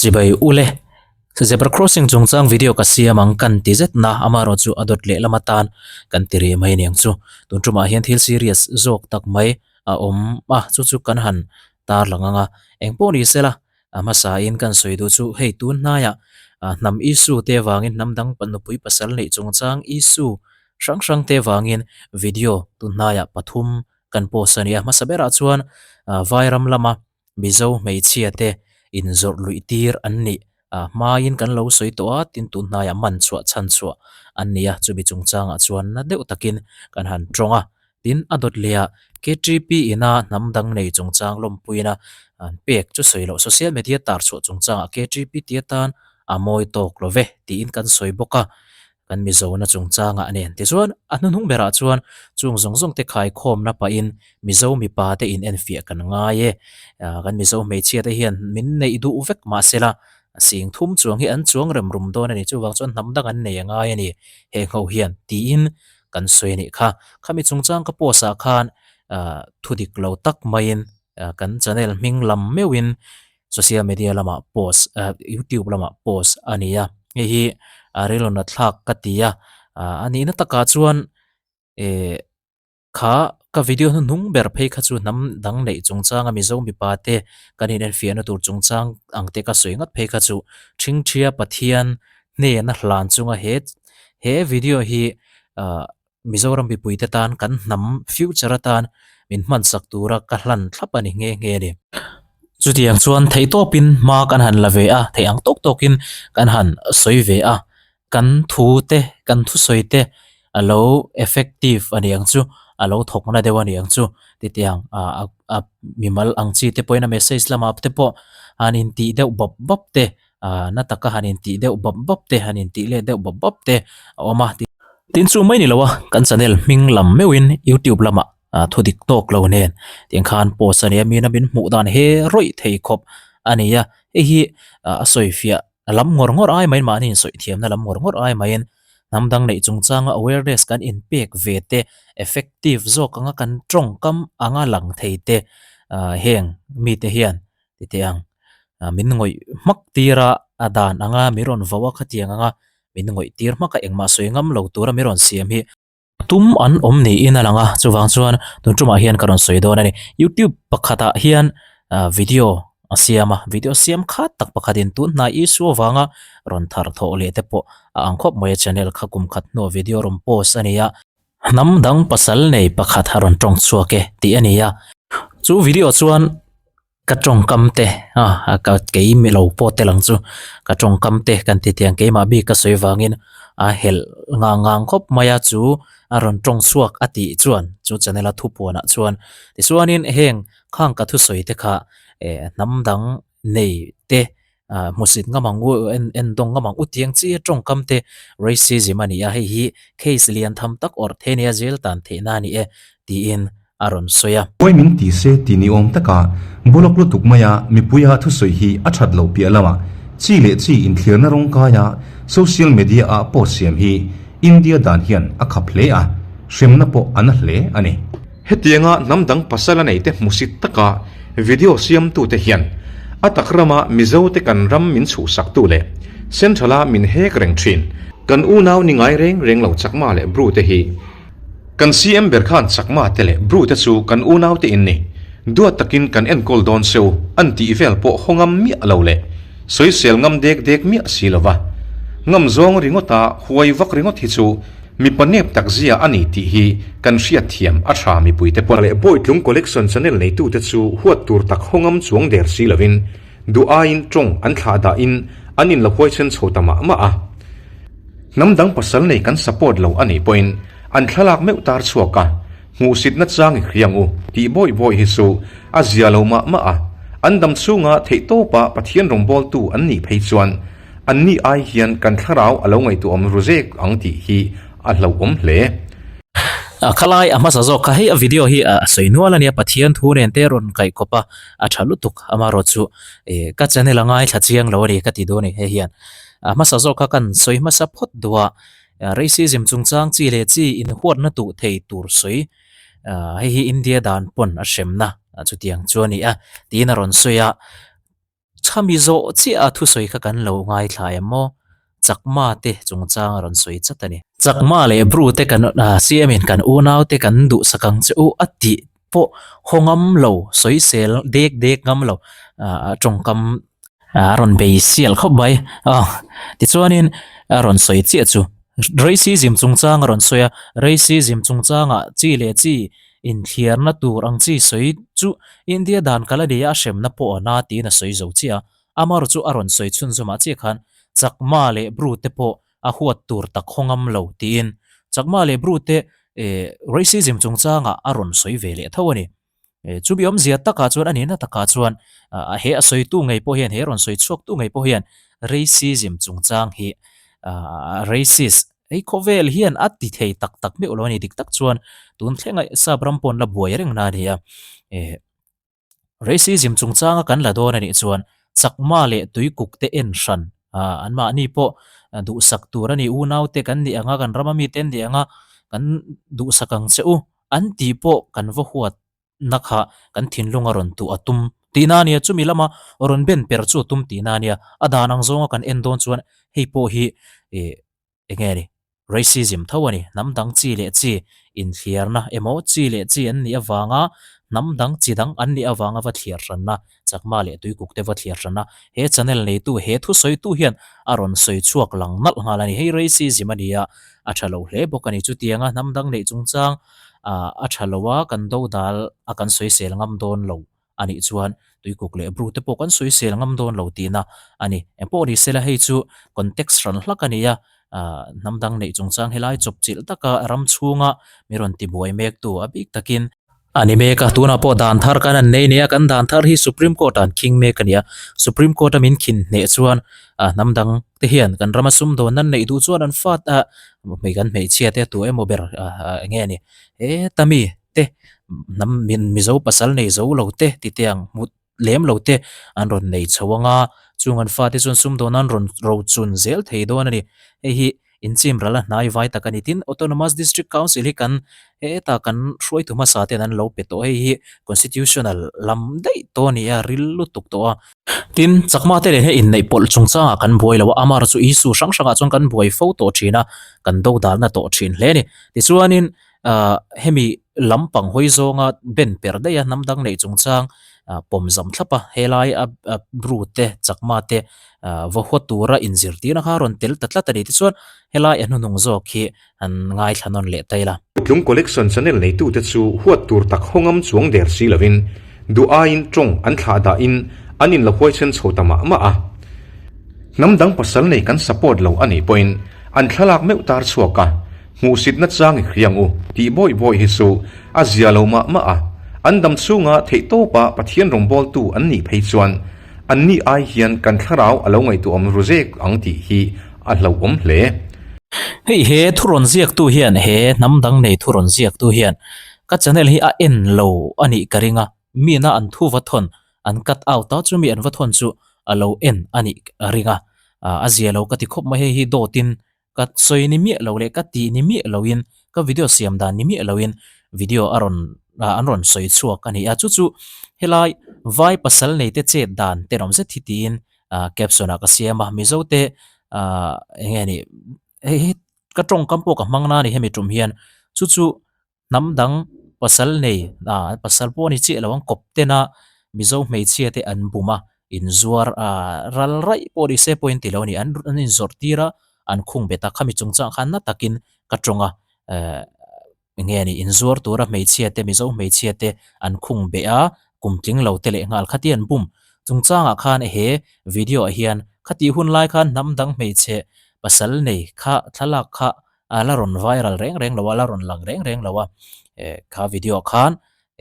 Chibai ule, Zebra crossing chungchang video ka siam ang kan ti zet na amaherawh chu a dawt leh lam atan kan ti rih mai aniang chu. Tun tumah hian thil serious zawk tak mai a awm a, chu chu kan han tarlang ang a. Engpawh ni sela, a hmasain kan sawi duh chu hei tun hnaiah hnam issue te vangin hnam dang nupui pasal neih chungchang issue hrang hrang te vangin video tun hnaiah pathum kan post a ni a. Hmasa berah chuan Vairam lama Mizo hmeichhia te inzawrh luih tir an nih a hmain kan lo sawi tawh a, tin tun hnaiah man chhuah chhan chhuah an ni a, chumi chungchangah chuan na deuh takin kan han tawng a. Tin, a dawt leh ah KTP ina hnam dang nei chungchang lawmpuina an pek chu sawi loh social media tar chhuah chungchangah KTP ti atan a mawi tawk lo ve tiin kan sawi bawk a. Kan Mizona chungchangah a nen. Tichuan, a hnuhnung berah chuan chung zawng zawng te khaikhawmna pahin Mizo mipa te in enfiah kan ngai e. Kan Mizo hmeichhia te hian min neih duh vek mahsela sing thum chuang hi an chuang rem rum dawn a ni. Chuvang chuan hnam dang an nei a ngai a ni he ngho hian tiin kan sawi a nih kha. Khami chungchang ka post ah khan thu dik lo tak maiin kan channel hming lam meuhin social media lamah post youtube lamah post a ni a hei hi a rilru thlak ka ti a a nihna takah chuan eh kha ka video hnuhnung ber phei kha chu hnam dang neih chungchanga mizo mipa te kan inenfiahna tur chungchang ang te ka sawi ngat phei kha chu Thingthia Pathian hnena hlan chunga he he video hi ah. Mizoram mipuite tan kan hnam future atan min hmansak tura ka hlan thlap a ni nghe nghe a ni. Chutiang chuan theihtawpin hma kan han la ve a, theih ang tawk tawkin kan han sawi ve a, kan thu te, kan thusawi te a lo effective a ni ang chu, a lo thawkna deuh a ni ang chu titiang ah a mimal ang chi te pawhin a message lamah te pawh han intih deuh bawp bawp te ah na taka han intih deuh bawp bawp te han intih let deuh bawp bawp te a awm a. Tin chu mai ni lo a, kan channel hming lam meuhin YouTube lamah ah thu dik tawk lo nen tiang khan post a nia mina min hmuh dan he rawih thei khawp a ni a, hei hi a sawi fiah lam ngawr ngawr ai maiin mahni insawi thiamna lam ngawr ngawr ai maiin hnam dang neih chungchanga awareness kan inpek ve te effective zawk anga kan tawngkam anga lang thei te ah heng mite hian ti teh ang min ngawih hmak tir a a dan anga mi rawn vo a khatiang anga min ngawih tir hmak a engmah sawi ngam lo tura mi rawn siam hi tum an awm niin a lang a chuvang chuan tun tumah hian ka rawn sawi dawn a ni youtube pakhatah hian video a siam a video siam khat tak pakhatin tun hnai issue avanga rawn thar thawh leh te pawh a ang khawp mai a channel kha kum khat hnuah video rawn post a ni a. Hnam dang pasal nei pakhat a rawn tawng chhuak e tih a ni a. Chu video chuan ka tawngkam te a ka kei mi lo pawh tel ang chu ka tawngkam te kan ti tiang keimah bik ka sawi vangin a helh ngang ngang khawp mai a chu a rawn tawng chhuak a tih chuan chu channel a thupuanah chuan tichuanin heng khang ka thusawi te kha eh hnam dang nei te ah hmusit ngam ang u en en dawng ngam ang u tiang chi a tawngkam te racism a ni a hei hi case lian tham tak awrh thei a nia jail tan theih na a ni e tiin a rawn sawi a. Pawi min ti se ti ni awm taka bulawk lutuk maia mipuia thusawi hi a that loh piah lamah chi leh chi inthlirna rawngkaia social media a post siam hi India dan hian a khap hle a, hremna pawh a na hle a ni. Hetianga hnam dang pasal a neite hmusit taka video siamtute hian a tak rama Mizote kan ram min chhuhsaktu leh Central-a min hek reng thin. Kan unau ni ngai reng reng lo Chakma leh Bru te hi kan CM ber khan Chakma te leh Bru te chu kan unau te in ni, duat takin kan enkawl dawn seu an tih vel pawh haw ngam miah lo leh sawisel ngam dek dek miah si lova ngam zawng ringawta huai vak ringawt hi chu Mipa nep tak zia a ni tih hi kan hriat thiam a tha mipuite pawh. Leh Bawitlung Collection channel neitute chu huat tur tak hawngam chuang der si lovin duh aiin tawng an thlah dahin an in la huaichen chho ta mah mah a. Hnam dang pasal nei kan support lo a nih pawhin an thlalak meuh tar chhuak a, hmuhsitna chang i hriang u tih bawi bawi hi chu a zia lo mah mah a. An dam chhunga theihtawpa Pathian rawngbawltu an nih phei chuan An ni ai hian kan thlarau a lo ngaihtuahawm ru zek ang tih hi a hlauhawm hle. A khalai a hmasa zawk kha hei a video hi a sawi nual a nia Pathian thu nen te rawn kaih kawp a a tha lutuk amaherawh chu eh ka channel a ngaithla chiang lo a ni ka ti dawn a ni hei hian a hmasa zawk kha kan sawi hmasa phawt duh a racism chungchang chi leh chi inhuatna tuh thei tur sawi ah hei hi India dan pawn a hremna chutiang chu a ni a tiin a rawn sawi a. Chhami zawh chiah a thusawi kha kan lo ngaithla em aw? Chakma te chungchang a rawn sawi chat a ni. Chakma leh Bru te kan CM in kan unau te kan duhsak ang che u a tih pawh haw ngam lo, sawisel dek dek ngam lo tawngkam a rawn bei sial khawp mai. Tichuanin a rawn sawi chiah chu racism chungchang a rawn sawi a, racism chungchangah chi leh chi Inthliarna tur ang chi sawi chu India dan kal a ni a, a hremna pawh a na tiin a sawi zo chiah a. Amar chu a rawn sawi chhunzawmah chiah khan Chakma leh Bru te pawh a huat tur tak haw ngam lo tiin Chakma leh Bru te racism chungchangah a rawn sawi ve leh tho a ni. Chumi awmzia takah chuan a nihna takah chuan he a sawitu ngei pawh hian he rawn sawi chhuaktu ngei pawh hian racism chungchang hi racist Hei khawvel hian a ti thei tak tak meuh lo a ni dik tak chuan tun thlenga sap ram pawh an la buai reng na a ni a. Eh racism chungchanga kan la dawn a nih chuan chakma leh tuikuk te en hran ah anmahni pawh duhsak tur a ni unau te kan nih ang a kan rama mite an nih ang a kan duhsak ang che u an tih pawh kan va huat na kha kan thinlung a rawn tuh a tum tihna a nia, chumi lama rawn ben per chu a tum tihna a nia, a dan ang zawnga kan en dawn chuan hei pawh hi ih eng nge ni racism tho a ni, hnam dang chi leh chi inthliarna emaw chi leh chi an nih avanga hnam dang chi dang an nih avanga va thliar hranna Chakma leh Tuikuk te va thliar hran a, he channel neitu he thusawitu hian a rawn sawi chhuak lang nalh nghal a ni. Hei racism a ni a, a tha lo hle bawk a ni. Chutianga hnam dang neih chungchang a tha lo a, kan dodal a kan sawisel ngam dawn lo a nih chuan Tuikuk leh Bru te pawh kan sawisel ngam dawn lo tihna a ni. Engpawh ni sela hei chu context hran hlak a ni a, hnam dang neih chungchang helai chawpchilh taka ram chhunga mi rawn tibuai mektu a bik takin A ni mek a, tunah pawh dan thar kan an nei nia, kan dan thar hi Supreme Court ah an khing mek a ni a, Supreme Court a min khin hneh chuan ah hnam dang te hian kan rama sumdawn an neih duh chuan an fat a, hmei kan hmeichhia te tu emaw ber ah eng nge ni heta mi te hnam Mizo pasal nei zo lo te ti te ang hmu lem lo te an rawn nei chho ang a, chung an fate chuan sumdawn an rawn rochun zel thei dawn a ni. Hei hi inchim ral a hnai vai tak a ni. Tin, Autonomous District Council hi kan hetah kan hruaitu hmasa ten an lo pe tawh. Hei hi constitutional lam daih tawh a ni a, ril lutuk tawh a. Tin, chakma te nen hian inneih pawlh chungchangah kan buai lo a, amaherawhchu chu issue hrang hrangah chuan kan buai fo tawh thin a, kan dodalna tawh thin hle a ni. Tichuanin, Ahh hemi lampang hawi zawnga ben per daih a hnam dang neih chungchang ah pawm zam thlap a helai a a bru te chakma te ah va haw tura inzirtirna kha a rawn tel ta tlat a ni tichuan helai a hnuhnung zawk hi an ngaithla nawn leh ta ila. Tlung Collection channel neitute chu huat tur tak haw ngam chuang der si lovin duh aiin tawng an thlah dahin an inla huaisen chho ta mah mah a. Hnam dang pasal nei kan support lo a nih pawhin an thlalak meuh tar chhuak a. Hmuhsitna chang i hriang u tih bawih bawih hi chu a zia lo mah mah a, an dam chhunga theihtawpa Pathian rawngbawltu an nih phei chuan anni ai hian kan thlarau a lo ngaihtuahawm ru zek ang tih hi a hlauhawm hle. Hei he thu rawn ziaktu hian he hnam dang nei thu rawn ziaktu hian ka channel hi a en lo a nih ka ring a, mina an thu va thawn an cut out a, chumi an va thawn chu a lo en a nih ka ring a, a zia lo ka ti khawp mai hei hi dawtin Ka sawi ni miah lo leh ka tih ni miah loin ka video siam dan ni miah loin video a rawn an rawn sawi chhuak a ni a, chu chu helai vai pasal nei te chet dan tenawm zet hi tiin caption ah ka siam a, Mizo te eng nge ni hei hi ka tawngkam pawh ka hmang na a ni hemi tum hian chu chu Hnam dang pasal nei ah pasal pawh a ni chiah lo ang kawp tena Mizo hmeichhia te an bum a, inzuar ah ral raih pawh ni se pawhin ti lo a ni. An an inzawrh tir a, an khung bet a, khami chungchang khan na takin ka tawng a, eh eng nge ni inzuar tura hmeichhia te Mizo hmeichhia te an khung beh a, kum tling lo te leh nghal khati an bum. Chungchangah khan he video ah hian khatih hun lai khan hnam dang hmeichhe pasal nei kha thlalak kha a la rawn viral reng reng lo a, la rawn lang reng reng lo a, eh kha video ah khan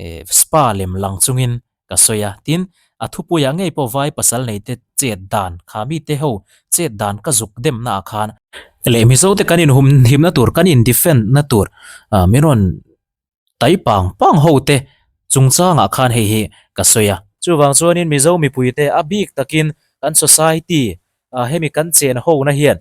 eh spa lem lang chungin ka sawi a, tin a thupuiah ngei pawh vai pasal nei te chet dan kha mite ho chet dan ka zuk demna ah khan leh Mizo te kan inhum himna tur kan in defend na tur ah min rawn Tai pang pang ho te chungchangah khan hei hi ka sawi a. Chuvang chuanin Mizo mipuite a bik takin kan society ah hemi kan chen ho na hian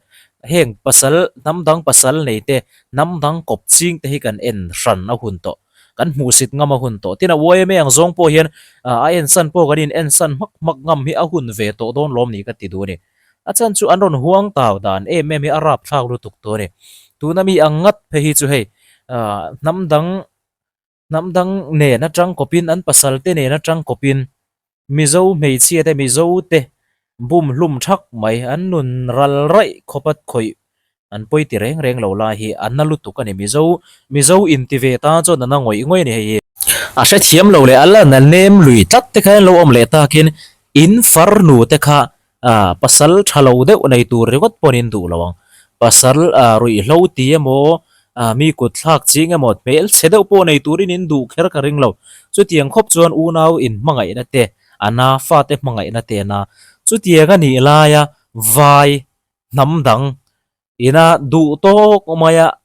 heng pasal hnam dang pasal nei te hnam dang kawp ching te hi kan en hran a hun tawh. Kan hmuhsit ngam a hun tawh. Tin a yma ang zawng pawh hian a ensan pawh kan in ensan hmak hmak ngam hi a hun ve tawh dawn lawm ni ka ti duh a ni. A chan chu an rawn huang tau dan em em hi a rapthlak lutuk tawh a ni. Tuna mi ang ngat phei hi chu hei hnam dang hnam dang nen atang kawpin an pasal te nen atang kawpin Mizo hmeichhia te Mizo te bum hlum thak mai an nun ral raih khawp a khawih an pawi ti reng reng lo lai hi a na lutuk a ni Mizo Mizo inti ve tan chuan a na ngawih ngawih a ni hei hi. A hrethiam lo leh a la na nem lui tlat te kha an lo awm leh takin in farnu te kha Ah, pasal tha lo deuh nei tur ringawt pawh an induh lo ang. Pasal ah ruihhlo ti emaw, ah mi kut thlak ching emaw, hmel chhe deuh pawh nei turin in duh kher ka ring lo. Chutiang khawp chuan unau in hmangaihna te a na, fate hmangaihna te a na. Chutiang a nih laia vai hnam dang Ina duh tawk maia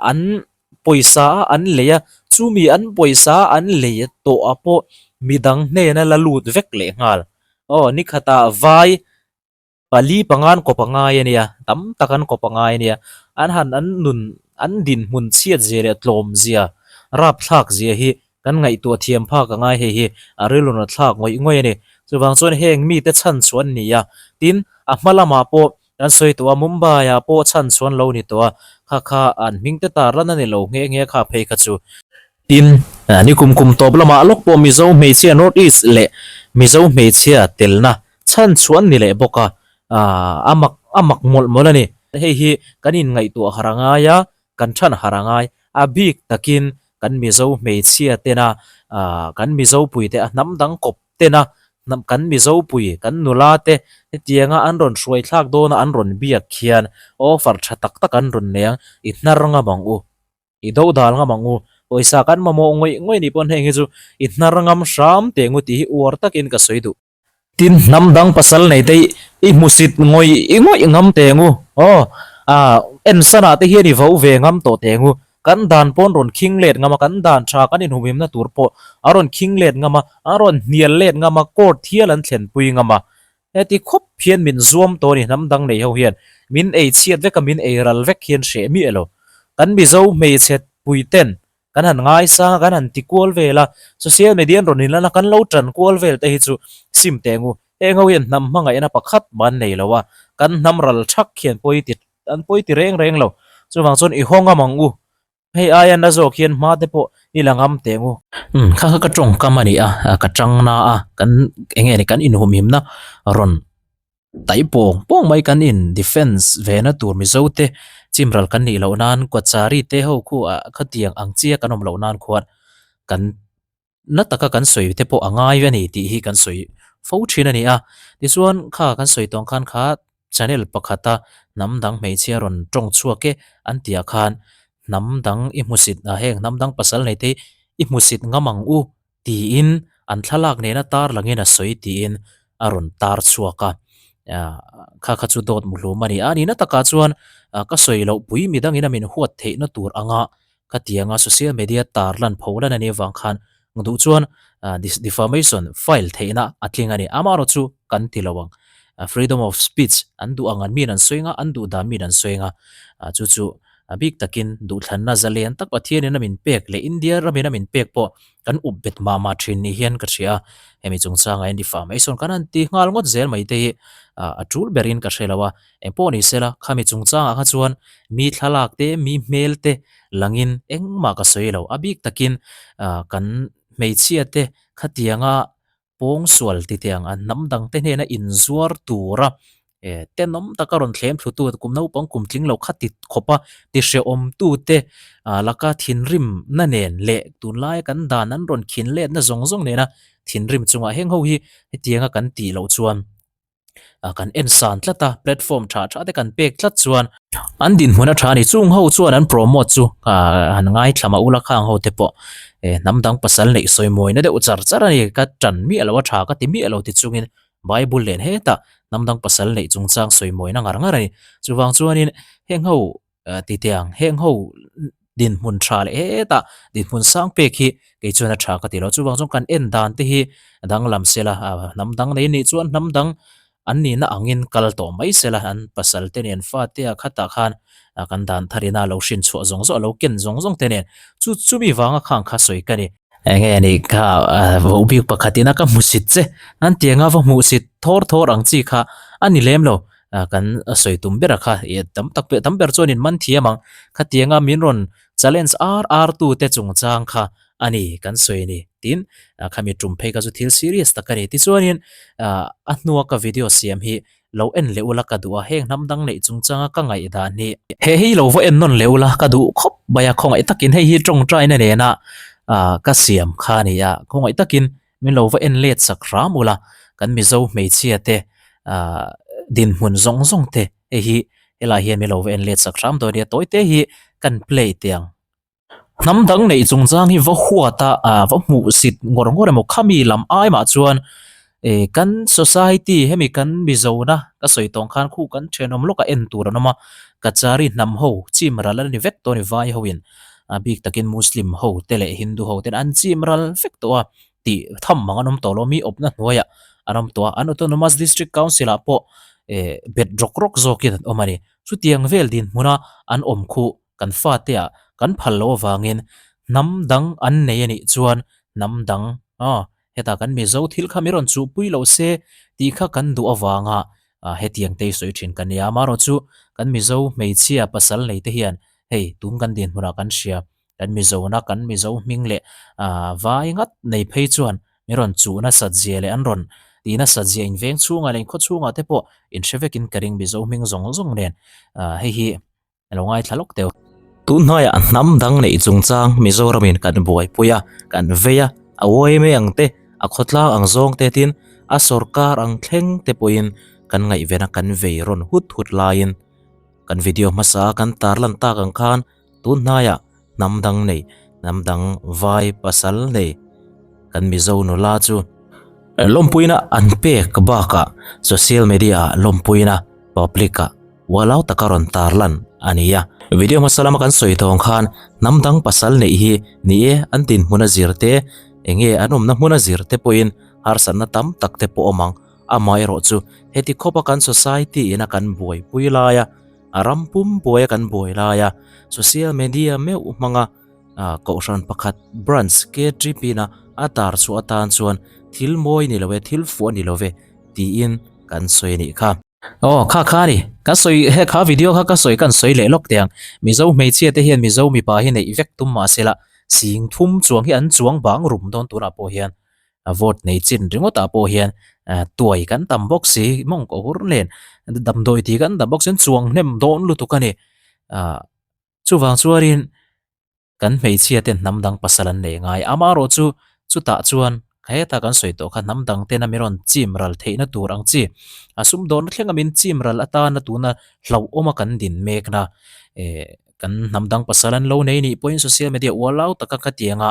an pawisa a an lei a, chumi an pawisa a an lei tawh ah pawh midang hnena la lut vek leh nghal. Aw nikhatah vai pali panga an kawp a ngai a nia, tam tak an kawp a ngai a nia, an han an nun an dinhmun chhiat zia leh tlawm zia rapthlak zia hi kan ngaihtuah thiam phak a ngai hei hi a rilru thlak ngawih ngawih a ni. Chuvang chuan heng mite chhan chu an ni a, tin a hma lamah pawh Kan sawi tawh a, Mumbai ah pawh chhan chuan lo ni tawh a, kha kha an hming te tar lan a ni lo nghe nghe kha phei kha chu. Tin, ni kum kum tawp lamah lawk pawh Mizo hmeichhia North East leh Mizo hmeichhia telna chhan chuan ni leh bawk a, a mak a mak mawlh mawlh a ni. Hei hi kan inngaihtuah harh a ngai a, kan than harh a ngai. A bik takin kan Mizo hmeichhia tena kan Mizo puite a hnam dang kawp tena hnam kan Mizopui kan nula te hetianga an rawn hruai thlak dawna an rawn biak khian offer tha tak tak an rawn nei ang, i hnar ngam ang u, i do dal ngam ang u, pawisa kan mamawh ngawih ngawih nih pawn heng hi chu i hnar ngam hram teh ngu tih hi uar takin ka sawi duh. Tin, hnam dang pasal nei te hi i hmusit ngawih ngawih ngam teh ngu, aw, ah, ensanah te hian i vo ve ngam tawh teh ngu, Kan dan pawn rawn khing let ngam a, kan dan tha kan inhumhimna tur pawh a rawn khing let ngam a, a rawn hnial let ngam a, court hial an thlenpui ngam a. Heti khawp hian min zuam tawh a ni, hnam dang nei ho hian min ei chhiat vek a, min ei ral vek hian hreh miah lo. Kan Mizo hmeichhe puiten kan han ngaisang a, kan han ti kual vel a, social media an rawn inlan a, kan lo tan kual vel te hi chu sim teh ngu. Heng ho hian hnam hmangaihna pakhat mah an nei lo a, kan hnam ral thak hian pawi ti An pawi ti reng reng lo. Chuvang chuan i haw ngam ang u. Hei aia na zawk hian hma te pawh i la ngam teh ang u. Umm kha kha ka tawngkam a ni a, ka tang na a, kan eng nge ni kan inhumhimna rawn taih pawng pawng mai kan in defence ve na tur Mizo te chimral kan nih loh nan Kawchari te ho khu ah khatiang ang chia kan awm loh nan khuan kan Na taka kan sawi te pawh a ngai a ni tih hi kan sawi fo thin a ni a. Tichuan kha kan sawi tawng khan kha channel pakhata hnam dang hmeichhia rawn tawng chhuak e an tih ah khan hnam dang i hmusit ah heng hnam dang pasal nei te hi i hmusit ngam ang u tiin an thlalak nena tar langin a sawi tiin a rawn tar chhuak a. Kha kha chu dawt muhlum a ni a. Nihna takah chuan ka sawi loh pui midangin a min huat theihna tur anga Khatianga social media tar lan pho lan a nih avang khan duh chuan defamation file theihna a tling a ni. Amaherawh chu kan ti lo ang. Freedom of speech an duh ang an miin an sawi anga, an duh dan miin an sawi anga. Chu chu bik takin duhthlanna zalen tak Pathianin a min pek leh India ramin a min pek pawh kan up bet mah mah thin ni hian ka hria a. Hemi chungchangah hian defamation kan han ti nghal ngawt zel mai te hi a tul berin ka hre lo a. Engpawh ni sela, khami chungchangah kha chuan mi thlalak te, mi hmel te langin engmah ka sawi lo. A bik takin kan hmeichhia te khatianga pawngsual titiang a hnam dang te hnena inzuar tura tenawm taka rawn thlem thlu tu kum naupang kum tling lo kha ti khawpa ti hrehawm tu te laka thinrimna nen leh tunlaia kan dan an rawn khin letna zawng zawng nena thinrim chungah heng ho hi hetianga kan tih loh chuan kan en san tlat a platform tha tha te kan pek tlat chuan an dinhmun a tha a ni chung ho chuan an promote chu han ngaithla mah ula khang ho te pawh eh hnam dang pasal neih sawi mawina deuh char char a ni ka tan miah lo a tha ka ti miah lo ti chungin bible len hetah hnam dang pasal neih chungchang sawi mawina ngar ngar a ni chuvang chuanin heng ho titiang heng ho dinhmun tha leh hetah dinhmun sang pek hi kei chuan a tha ka ti lo chuvang chuan kan en dan te hi danglam sela hnam dang nei nih chuan hnam dang. An nihna angin kal tawh mai sela, an pasal te nen fate a khatah khan kan dan tharina lo hrin chhuah zawng zawng, lo ken zawng zawng te nen chu chumi vanga khang kha sawi ka ni. Enge anih kha vohbik pakhatin a ka hmusit che, an tianga va hmuhsit thawr thawr ang chi kha a ni lem lo, kan sawi tum ber a kha tam tak tam ber chuan in man thiam ang, khatianga min rawn challenge ar ar tu te chungchang kha a ni kan sawi a ni. Tin, khami tum phei kha chu thil serious tak a ni. Tichuanin a hnua ka video siam hi lo en leh ula ka duh a, heng hnam dang neih chungchanga ka ngaihdan hi. He hi lo va en nawn leh ula ka duh khawp mai a, khawngaih takin hei hi tawngtaina nena ka siam kha a ni a, khawngaih takin min lo va en let sak hram ula, kan Mizo hmeichhia te dinhmun zawng zawng te hei hi helaiah hian min lo va en let sak hram dawn a nia, tawi te hi kan play teh ang. Hnam dang neih chungchang hi va huat a, ah va hmuh sit ngawr ngawr emaw khami lam ai mah chuan eh kan society hemi kan Mizona ka sawi tawng khan khu kan thenawm lawk a en tur an awm a, Kachari hnam ho chim ral a ni vek tawh a ni vai ho in a bik takin Muslim ho te leh Hindu ho ten an chim ral vek tawh a tih tham mang an awm tawh lo mi awpna hnuaiah an awm tawh a, an Autonomous District Council ah pawh eh bet rawk rawk zawkin an awm a ni, chutiang vel dinhmuna an awm khuh Kan fate ah kan phal loh avangin hnam dang an nei a nih chuan hnam dang aw hetah kan Mizo thil kha mi rawn chuhpui loh se tih kha kan duh avanga hetiang te hi sawi thin ka nia. Amaherawhchu kan Mizo hmeichhia pasal nei te hian hei tun kan dinhmunah kan hria kan Mizona kan Mizo hming leh vai ngat nei phei chuan mi rawn chuh nasat zia leh an rawn tih nasat zia inveng chhungah leh inkhaw chhungah te pawh inhre vekin ka ring Mizo hming zawng zawng nen hei hi A lo ngaithla lawk deuh. Tun hnuaiah hnam dang neih chungchang Mizoramin kan buaipui a, kan vei a, a uai mai ang te, a khawtlang ang zawng te tin a sawrkar ang thleng te pawhin kan ngaihven a kan vei rawn hut hut laiin kan video hmasa a kan tarlan tak ang khan tun hnaiah hnam dang nei, hnam dang vai pasal nei kan Mizo nula chu lawmpuina an pek bakah social media ah lawmpuina public ah Ualau taka rawn tarlan a ni a. Video hmasa lama kan sawi thawng khan hnam dang pasal neih hi ni e an dinhmun a zir te, enge an awmna hmun a zir te pawhin harsatna tam tak te pawh awm ang. Amaherawh chu heti khawpa kan society ina kan buaipui laia, a ram pum buaia kan buai laia social media meuh hmanga kohhran pakhat branch KTP na a tar chhuah atan chuan thil mawi ni lo e, thil fuh a ni lo ve tiin kan sawi a nih kha. Aw kha kha ni ka sawi he kha video kha ka sawi kan sawi leh lawk teh ang Mizo hmeichhia te hian Mizo mipa hi neih vek tum mahse la sing thum chuang hi an chuang bang rum dawn tunah pawh hian vote nei chin ringawt ah pawh hian tuai kan tam bawk si mawng kaw hur nen damdawi tih kan tam bawk si an chuang hnem dawn lutuk a ni ah chuvang chuanin. Kan hmeichhia ten hnam dang pasal an nei ngai. Amaherawh chu chutah chuan hetah kan sawi tawh kha hnam dang tena min rawn chim ral theihna tur ang chi a sumdawnna thlenga min chim ral atana tuna hlauhawma kan din mekna eh kan hnam dang pasal an lo nei nih pawhin social media ualau taka khatianga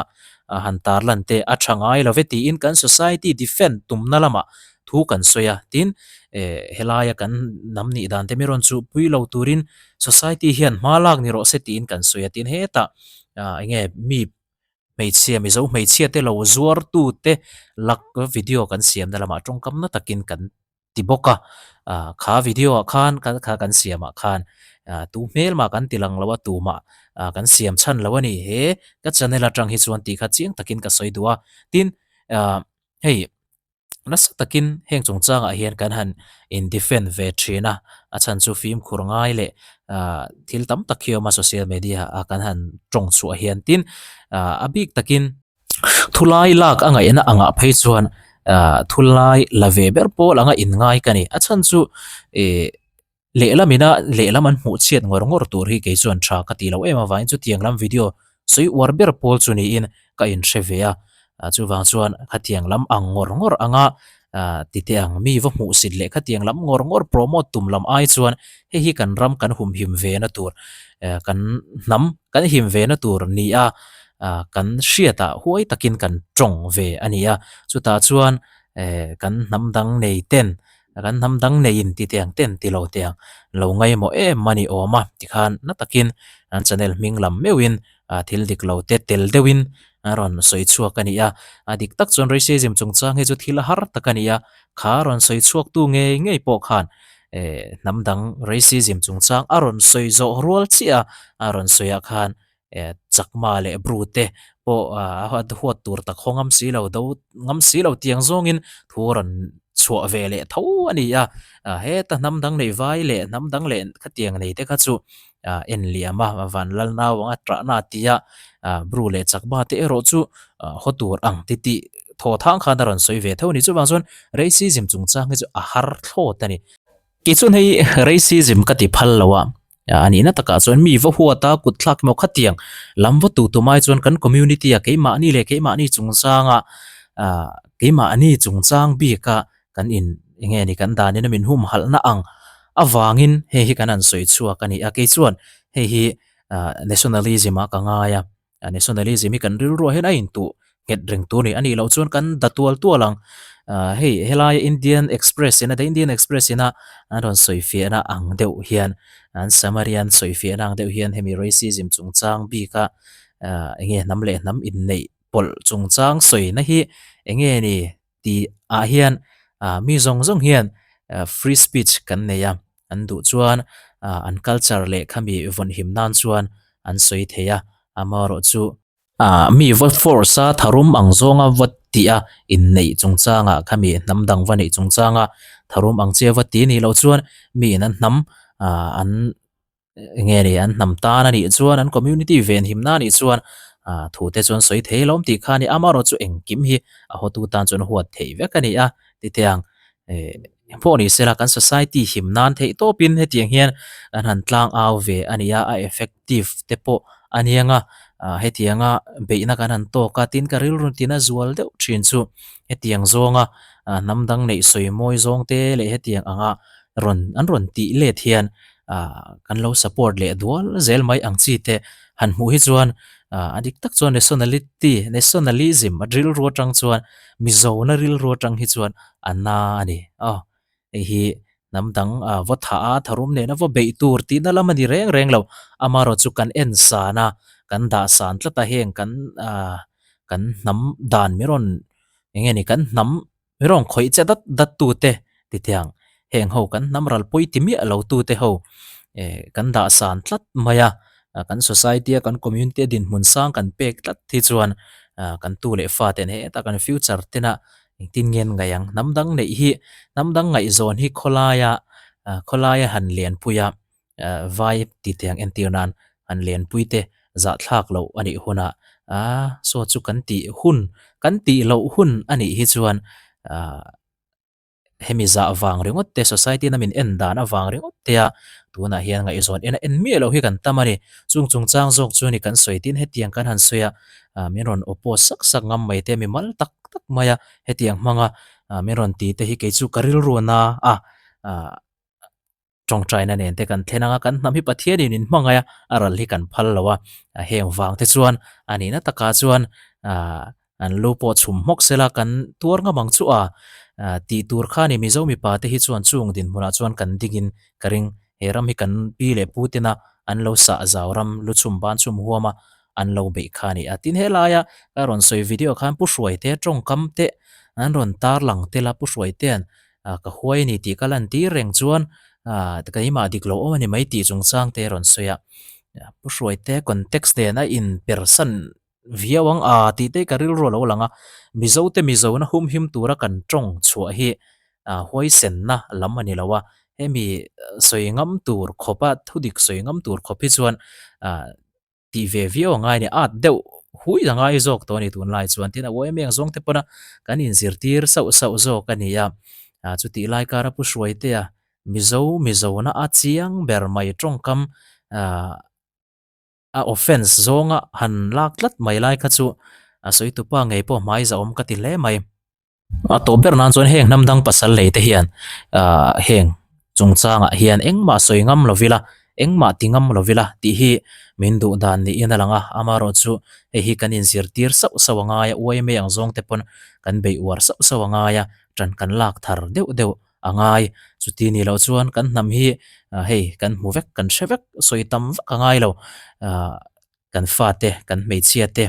han tarlan te a tha ngai lo ve tiin kan society defend tumna lamah thu kan sawi a. Tin eh helaia kan hnam nih dan te mi rawn chuhpui lo turin Society hian hma lak ni rawh se tiin kan sawi a, tin hetah ah eng nge mi hmeichhia Mizo hmeichhia te lo zuar tu te lak video kan siam na lamah tawngkam na takin kan ti bawk a, ah kha video ah khan kan kha kan siam ah khan ah tu hmel mah kan ti lang lo a tumah ah kan siam chhan lo a ni he ka channel atang hi chuan tih kha chiang takin ka sawi duh a, tin ah hei. Nasa takin heng chungchangah hian kan han in defend ve thin a, a chhan chu fimkhur ngai leh ah thil tam tak hi a awm a social media ah kan han tawng chhuah hian tin ah a bik takin thulai lak a ngaihna angah phei chuan ah thulai la ve ber pawl anga in ngai ka ni a chhan chu ih Lehlam ina lehlam an hmuh chhiat ngawr ngawr tur hi kei chuan tha ka tih loh em avangin chutiang lam video sawi uar ber pawl chu niin ka inhre ve a, chuvang chuan khatiang lam ang ngawr ngawr anga ti teh ang mi va hmuh sit leh khatiang lam ngawr ngawr promote tum lam ai chuan hei hi kan ram kan humhim ve na tur kan hnam kan him ve na tur ni a kan hriatah huai takin kan tawng ve a ni a, chutah chuan kan hnam dang nei ten Kan hnam dang neiin ti teh ang ten ti lo teh ang lo ngaimawh em a ni awm a tikhan na takin an channel hming lam meuhin thil dik lo te tel deuhin a rawn sawi chhuak a ni a. A dik tak chuan racism chungchang hi chu thil har tak a ni a, kha rawn sawi chhuak tu ngei ngei pawh khan eh hnam dang racism chungchang a rawn sawi zawh rual chiah a, a rawn sawi ah khan eh chakma leh bru te pawh a huat tur tak haw ngam si lo do ngam si lo tiang zawngin thu a rawn chhuah ve leh tho a ni a, heta hnam dang nei vai leh hnam dang leh khatiang nei te kha chu ah en liam a van lal nau anga tahna a ti a ah bru leh chakma te erawh chu ah haw tur ang ti tih thaw thang khan a rawn sawi ve tho a ni chuvang chuan racism chungchang hi chu a har thlawt a ni. Keichuan hei racism ka ti phal lo a a nihna takah chuan mi va huat a kut thlak emaw khatiang lam va tu tumai chuan kan community a keimahni leh keimahni chungchanga ah keimahni chungchang bika kan in eng nge ni kan danin a min humhalhna ang avangin hei hi kan han sawi chhuak a ni a kei chuan hei hi ah nationalism ah ka ngai a nationalism hi kan rilruah hian a intuh nghet reng tur a ni a nih loh chuan kan da tual tual ang ah hei helaia Indian Express ina the Indian Express ina an rawn sawi fiahna ang deuh hian an summary an sawi fiahna ang deuh hian hemi racism chungchang bika ah eng nge hnam leh hnam inneih pawlh chungchang sawina hi eng nge ni tih ah hian ah mi zawng zawng hian free speech kan nei a an duh chuan ah an culture leh khami vawnhim nan chuan an sawi thei a amaherawh chu ah mi va force a tharum ang zawnga va tih a inneih chungchangah khami hnam dang va neih chungchanga tharum ang che va ti nih loh chuan mi in an hnam ah an. Enge ni an hnam tan a nih chuan an community venhimna a nih chuan ah thu te chuan sawi thei lawm tih kha a ni amaherawh chu engkim hi a hotu tan chuan huat theih vek a ni a titiang eh pawh ni sela kan society him nan theih tawpin hetiang hian an han tlang au ve a ni a a effective te pawh a niang a ah hetianga beihna kan han tawk a tin ka rilru tina zual deuh thin chu hetiang zawnga ah hnam dang neih sawi mawi zawng te leh hetiang anga rawn an rawn tih let hian ah kan lo support leh dual zel mai ang chi te han hmuh hi chuan ah a dik tak chuan nationality nationalism a rilru atang chuan Mizo na rilru atang hi chuan a na a ni aw hei hi hnam dang ah va thah a tharum nena va beih tur tihna lam a ni reng reng lo amaherawh chu kan en san a kan dah san tlat a heng kan ah kan hnam dan mi rawn eng nge ni kan hnam Mi rawn khawih che dat dat tu te ti tiang heng ho kan hnam ral pawi ti miah lo tu te ho eh kan dah san tlat mai a, kan society a kan community a dinhmun sang kan pek tlat hi chuan ah kan tu leh fa ten hetah kan future tena engtin nge an ngaih ang hnam dang neih hi hnam dang ngaihzawn hi khawlaia ah khawlaia han lianpui a. Vai ti tiang entir nan han lenpui te zahthlak loh a nih hunah a saw chu kan tih hun kan tih loh hun a nih hi chuan ah hemi zah vang ringawt te society na min en dan avang ringawt te a tunah hian ngaihzawn en a en miah loh hi kan tam a ni chung chungchang zawk chu ni kan sawi tin hetiang kan han sawi a ah min rawn oppose sak sak ngam mai te mi mal tak tak mai a hetiang hmanga ah min rawn ti te hi kei chu ka rilru na a ah. Tawngtaina nen te kan thlen anga kan hnam hi Pathianin in hmangaih a, a ral hi kan phal lo a, heng vang te chuan a nihna takah chuan aah an lu pawh chhum hmawk sela kan tuar ngam ang chu a, tih tur kha ni Mizo mipa te hi chuan chung dinhmunah chuan kan dingin ka ring, he ram hi kan pi leh pu tena an lo sah zau ram lu chhum ban chhum huam a an lo beih kha a ni a, tin helaia ka rawn sawi video khan Pu Hruaite tawngkam te an rawn tarlang tel a, Pu Hruaitean ah ka huai a ni tih ka lan tir reng chuan ah keimah dik lo awm a ni mai tih chungchang te a rawn sawi a, Pu Hruaite context nen a in persan viau ang a tih te ka rilru a lo lang a, Mizo te Mizo na humhim tura kan tawng chhuah hi ah huaisenna lam a ni lo a, hemi sawi ngam tur khawp a thudik sawi ngam tur khawp hi chuan ah. Tih ve viau a ngai a ni, at deuh hui a ngai zawk tawh a ni tunlai chuan tin a uaim eng zawng te pawna kan inzirtir sauh sauh zawk a ni a, ah chutih lai kara Pu Hruaitea Mizo Mizona a chiang ber mai tawngkam ah a offence zawnga han lak tlat mai lai kha chu a sawitupa ngei pawh hmai zahawm ka ti hle mai. A tawp ber nan chuan heng hnam dang pasal lei te hian ah heng chungchangah hian engmah sawi ngam lo vila engmah ti ngam lo vila tih hi min duh dan niin a lang a amaherawh chu hei hi kan inzirtir sauh sauh a ngai a uaime ang zawng te pawn kan beih uar sauh sauh a ngai a ṭan kan lak thar deuh deuh a ngai chuti ni loh chuan kan hnam hi hei kan hmu vek kan hre vek sawi tam vak a ngai lo ah. Kan fate, kan hmeichhia te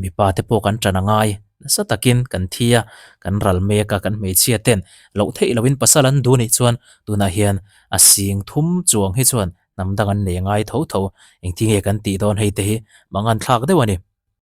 Mipa te pawh kan ṭan a ngai nasa takin kan thi a, kan ral mek a, kan hmeichhia ten loh theih lohin pasal an duh nih chuan tunah hian a sing thum chuang hi chuan hnam dang an nei ngai tho tho. Engtin nge kan tih dawn hei te hi mangan thlak deuh a ni.